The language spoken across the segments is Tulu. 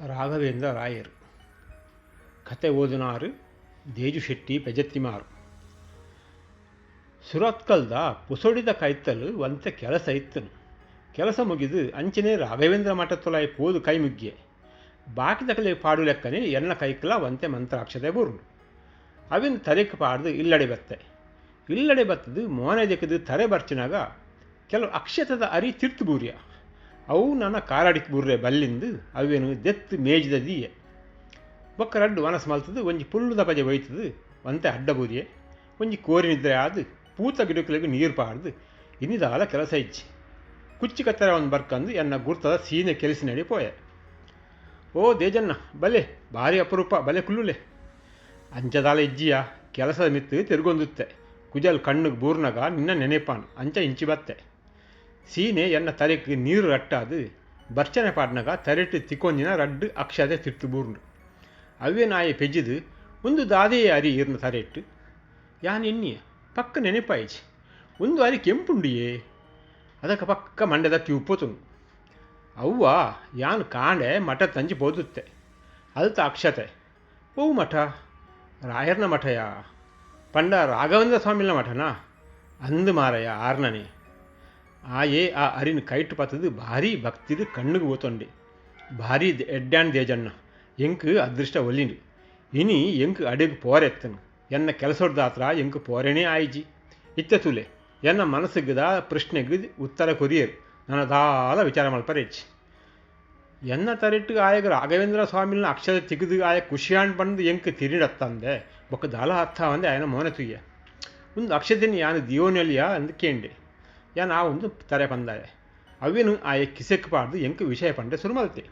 Raghavendra ರಾಯೆರ್ ಕತೆ ಓದುನಾರ್ ದೇಜು ಶೆಟ್ಟಿ ಪೆಜತ್ತಿಮಾರು. ಸುರತ್ಕಲ್ದ ಪೊಸೊಡಿದ ಕೈತಲ್ ಒಂತೆ ಕೆಲಸ ಇತ್ತುಂಡ್. ಕೆಲಸ ಮುಗಿದ್ ಅಂಚನೆ ರಾಘವೇಂದ್ರ ಮಠತ್ತೊಲಾಯಿ ಪೋದು ಕೈ ಮುಗ್ಯೆ. ಬಾಕಿದಕಲೆಗ್ ಪಾಡುಲೆಕ್ಕನೆ ಎನ್ನ ಕೈಕ್ಲಾ ಒಂತೆ ಮಂತ್ರಾಕ್ಷತೆ ಬೂರ್ಂಡ್. ಅವೆನ್ ತರೆಕ್ ಪಾಡ್ದ್ ಇಲ್ಲಡೆ ಬತ್ತೆ. ಇಲ್ಲಡೆ ಬತ್ತ್ದ್ ಮೋನೆ ದೆಕ್ಕ್ದ್ ತರೆ ಬರ್ಚಿನಗ ಕೆಲವು ಅಕ್ಷತೆದ ಅರಿ ತಿರ್ತ್ ಬೂರ್ಯ. ಅವು ನನ ಕಾಲಡಿಕ್ ಬೂರ್ರೆ ಬಲ್ಲಿಂದ್ ಅವ್ವೆನ್ ದೆತ್ತ್ ಮೇಜಿದ ದೀಯೆ. ಬೊಕ್ಕ ರಡ್ಡ್ ವನಸ್ ಮಲ್ತ್ದ್ ಒಂಜಿ ಪುಲ್ಲುದ ಪಜೆ ಒಯ್ತ್ದ್ ಒಂತೆ ಅಡ್ಡ ಬೂರ್ಯೆ. ಒಂಜಿ ಕೋರಿ ನಿದ್ರೆ ಆದ್ ಪೂತ ಗಿಡೊಕುಲೆಗ್ ನೀರ್ ಪಾಡ್ದ್ ಇನಿ ದಾಲ ಕೆಲಸ ಇಜ್ಜಿ. ಕುಚ್ಚಿ ಕತ್ತರೆ ಒಂದ್ ಬರ್ಕಂದ್ ಎನ್ನ ಗುರ್ತದ ಸೀನೆ ಕೆಲ್ಸಿನಡೆ ಪೋಯೆ. ಓ ದೇಜನ್ನ ಬಲೆ ಬಾರಿ ಅಪರೂಪ ಬಲೆ ಕುಲ್ಲುಲೆ. ಅಂಚ ದಾಲ ಇಜ್ಜಿಯಾ ಕೆಲಸದ ಮಿತ್ತ್ ತಿರ್ಗೊಂದುತ್ತೆ. ಕುಜಲ್ ಕಣ್ಣುಗ್ ಬೂರ್ನಗ ನಿನ್ನ ನೆನೆಪಾನ್ ಅಂಚ ಇಂಚಿ ಬತ್ತೆ. ಸೀನೆ ಎನ್ನ ತರೆಕ್ ನೀರ್ ರಟ್ಟಾದ್ ಬರ್ಚನೆ ಪಾಡ್ನಗ ತರೆಟ್ ತಿಕೊಂದಿನ ರಡ್ಡ್ ಅಕ್ಷತೆ ತಿರ್ತ್ ಬೂರ್ಂಡ್. ಅವ್ವೆನ್ ಆಯೆ ಪೆಜ್ಜಿದ್ ಉಂದು ದಾದೆಯೇ ಅರಿ ಈರ್ನ ತರೆಟ್? ಯಾನ್ ಎನ್ನಿಯೆ ಪಕ್ಕ ನೆನೆಪಾಯಿಜಿ. ಉಂದು ಅರಿ ಕೆಂಪುಂಡುಯೇ. ಅದಗ ಪಕ್ಕ ಮಂಡೆದ ಟ್ಯೂಬ್ ಪೋತುಂಡು. ಅವ್ವ ಯಾನ್ ಕಾಂಡೆ ಮಠತ್ತಂಚಿ ಪೋದುತ್ತೆ. ಅಲ್ತ ಅಕ್ಷತೆ. ಒವು ಮಠ? ರಾಯರ್ನ ಮಠಯಾ? ಪಂಡ ರಾಘವೇಂದ್ರ ಸ್ವಾಮಿಲ್ನ ಮಠನಾ? ಅಂದ್ ಮಾರಾಯ ಆರ್ನನೇ. ಆಯೆ ಆ ಅರಿನ್ ಕೈಟ್ ಪತ್ತ್ದ್ ಭಾರೀ ಭಕ್ತಿಡ್ ಕಣ್ಣ್ಗ್ ಒತೊಂಡೆ. ಭಾರೀ ಎಡ್ಡ್ಯಾನ್ ದೇಜಣ್ಣ. ಎಂಕ್ ಅದೃಷ್ಟ ಒಲಿಂಡ್. ಇನಿ ಎಂಕ್ ಅಡೆಗ್ ಪೋರೆ ಇತ್ತ್ಂಡ್. ಎನ್ನ ಕೆಲಸೊಡ್ದಾತ್ರ ಎಂಕ್ ಪೋರೆನೇ ಆಯಿಜಿ. ಇತ್ತೆ ತೂಲೆ ಎನ್ನ ಮನಸ್ಸ್ಗ್ದ ಪ್ರಶ್ನೆಗ್ ಉತ್ತರ ಕೊರಿಯೆರ್. ನನ ದಾಲ ವಿಚಾರ ಮಲ್ಪರೆ ಇಜ್ಜಿ. ಎನ್ನ ತರೆಟ್ ಆಯಗ್ ರಾಘವೇಂದ್ರ ಸ್ವಾಮಿಲ್ನ ಅಕ್ಷರ ತಿಕ್ದ್ ಆಯೆ ಖುಷಿಯಾಂಡ್ ಪಂದ್ ಎಂಕ್ ತೆರಿಡತ್ತಂದೆ ಬೊಕ್ಕ ದಾಲ ಅರ್ಥ ಆವಂದೆ ಆಯನ ಮೋನೆ ತೂಯೆ. ಉಂದು ಅಕ್ಷತೆನ್ ಯಾನ್ ದೀವೊನೊಲಿಯಾ ಅಂದ್ ಕೇಂಡೆ. ಯಾನ್ ಆವುಂದು ತರೆ ಪಂದಾಯೆ. ಅವ್ವೆನ್ ಆಯೆ ಕಿಸೆಕ್ ಪಾಡ್ದ್ ಎಂಕ್ ವಿಷಯ ಪಂಡೆ ಸುರು ಮಲ್ತೆ.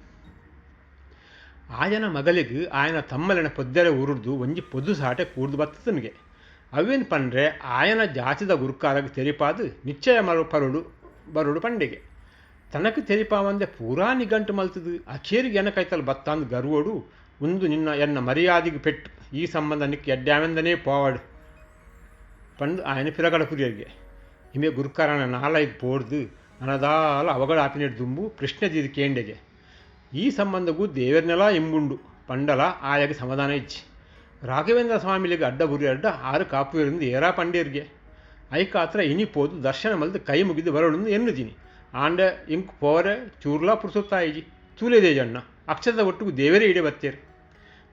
ಆಯನ ಮಗಲೆಗ್ ಆಯನ ತಮ್ಮಲೆನ ಪೊದ್ದೆರೆ ಊರುಡ್ದು ಒಂಜಿ ಪೊದು ಸಾಟೆ ಕೂಡ್ದು ಬತ್ತ್ಂಡ್ಗೆ. ಅವ್ವೆನ್ ಪಂಡ್ರೆ ಆಯನ ಜಾತಿದ ಗುರ್ಕಾರಗ್ ತೆರಿಪಾದ್ ನಿಚ್ಚಯ ಪರೊಡು ಬರೊಡು ಪಂಡೆಗೆ. ತನಕ್ ತೆರಿಪಾವಂದೆ ಪೂರಾ ನಿಗಂಟ್ ಮಲ್ತ್ದ್ ಅಖೇರಿಗ್ ಎನ ಕೈತಲ್ ಬತ್ತಾಂದ್ ಗರ್ವೊಡು ಉಂದು ನಿನ್ನ ಎನ್ನ ಮರ್ಯಾದಿಗ್ ಪೆಟ್ಟ್ ಈ ಸಂಬಂಧ ನಿಕ್ಕ್ ಎಡ್ಡೆ ಆವಂದನೇ ಪೋವಡ್ ಪಂದ್ ಆಯನ್ ಪಿರ ಕಡಪುರಿಯೆರ್ಗೆ. ಇಂಬೆ ಗುರ್ಕಾರನ ನಾಲಯಿಗ್ ಪೋಡ್ದ್ ನನ ದಾಲ ಅವಗಡ ಆಪಿನೆಡ್ ದುಂಬು ಪ್ರಶ್ನೆ ದೀದ್ ಕೇಂಡೆಗೆ. ಈ ಸಂಬಂಧೊಗು ದೇವೆರ್ನೆಲಾ ಇಂಬುಂಡು ಪಂಡಲಾ ಆಯಗ್ ಸಮಾಧಾನ ಇಜ್ಜಿ. ರಾಘವೇಂದ್ರ ಸ್ವಾಮಿಲೆಗ್ ಅಡ್ಡ ಬೂರ್ಯೆರ್ಡ ಆರ್ ಕಾಪುವೆರ್ಂದ್ ಏರಾ ಪಂಡೆರ್ಗೆ. ಐಕಾತ್ರ ಇನಿ ಪೋದು ದರ್ಶನ ಮಲ್ತ್ ಕೈ ಮುಗಿದ್ ಬರೊಡುಂದು ಎನ್ನುದಿನಿ. ಆಂಡ ಎಂಕ್ ಪೋವರೆ ಚೂರ್ಲಾ ಪುರ್ಸೊತ್ತು ಆಯಿಜಿ. ತೂಲೆ ದೇಜಣ್ಣ ಅಕ್ಷತೆದ ಒಟ್ಟುಗು ದೇವೆರೇ ಇಡೆ ಬತ್ತೆರ್.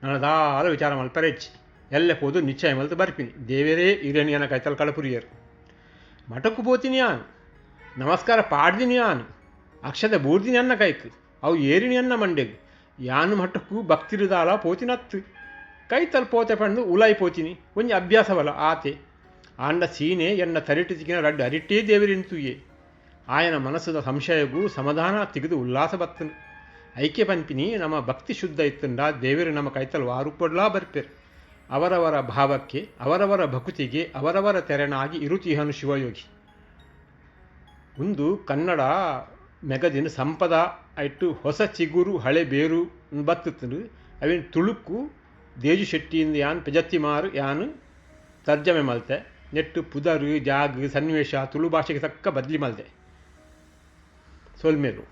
ನನ ದಾಲ ವಿಚಾರ ಮಲ್ಪರೆ ಇಜ್ಜಿ. ಎಲ್ಲೆ ಪೋದು ನಿಶ್ಚಯ ಮಲ್ತ್ ಬರ್ಪಿನಿ. ದೇವೆರೇ ಇರೆನ್ ಎನ ಕೈತಲ್ ಕಡಪುರಿಯೆರ್. ಮಠೊಕ್ಕು ಪೋತಿನಿ ಯಾನ್. ನಮಸ್ಕಾರ ಪಾಡ್ದಿನಿ ಯಾನ್. ಅಕ್ಷತೆ ಬೂರ್ದಿನಿ ಎನ್ನ ಕೈಕ್. ಅವು ಏರಿನಿ ಎನ್ನ ಮಂಡೆಗ್. ಯಾನ್ ಮಠೊಕ್ಕು ಭಕ್ತಿಡ್ ದಾಲ ಪೋತಿನತ್ತ್. ಕೈತಲ್ ಪೋತೆ ಪಂದ್ ಉಲಾಯಿ ಪೋತಿನಿ. ಒಂಜಿ ಅಭ್ಯಾಸವಲ ಆತೆ. ಆಂಡ ಸೀನೆ ಎನ್ನ ತರೆಟ್ ತಿಕಿನ ರಡ್ಡ್ ಅರಿಟ್ಟೇ ದೇವೆರೆನ್ ತೂಯೆ. ಆಯನ ಮನಸ್ಸ್ದ ಸಂಶಯೊಗು ಸಮಾಧಾನ ತಿಕ್ದ್ ಉಲ್ಲಾಸ ಬತ್ತ್ಂಡ್. ಐಕೆ ಪನ್ಪಿನಿ ನಮ ಭಕ್ತಿ ಶುದ್ಧ ಇತ್ತ್ಂಡ ದೇವೆರ್ ನಮ ಕೈತಲ್ ವಾ ರೂಪೊಡ್ಲಾ ಬರ್ಪೆರ್. ಅವರವರ ಭಾವಕ್ಕೆ ಅವರವರ ಭಕುತಿಗೆ ಅವರವರ ತೆರನಾಗಿ ಇರುತಿಹನು ಶಿವಯೋಗಿ. ಉಂದು ಕನ್ನಡ ಮೆಗಜಿನ್ ಸಂಪದ ಐಟ್ ಹೊಸ ಚಿಗುರು ಹಳೆ ಬೇರು ಬತ್ತ್ತ್ಂಡ್. ಅವೆನ್ ತುಳುಕ್ಕು ದೇಜು ಶೆಟ್ಟಿಂದ್ ಯಾನ್ ಪೆಜತ್ತಿಮಾರ್ ಯಾನ್ ತರ್ಜಮೆ ಮಲ್ತೆ. ನೆಟ್ಟ್ ಪುದರ್, ಜಾಗ್, ಸನ್ನಿವೇಶ ತುಳು ಭಾಷೆಗ್ ತಕ್ಕ ಬದ್ಲಿ ಮಲ್ದೆ. ಸೊಲ್ಮೆಲು.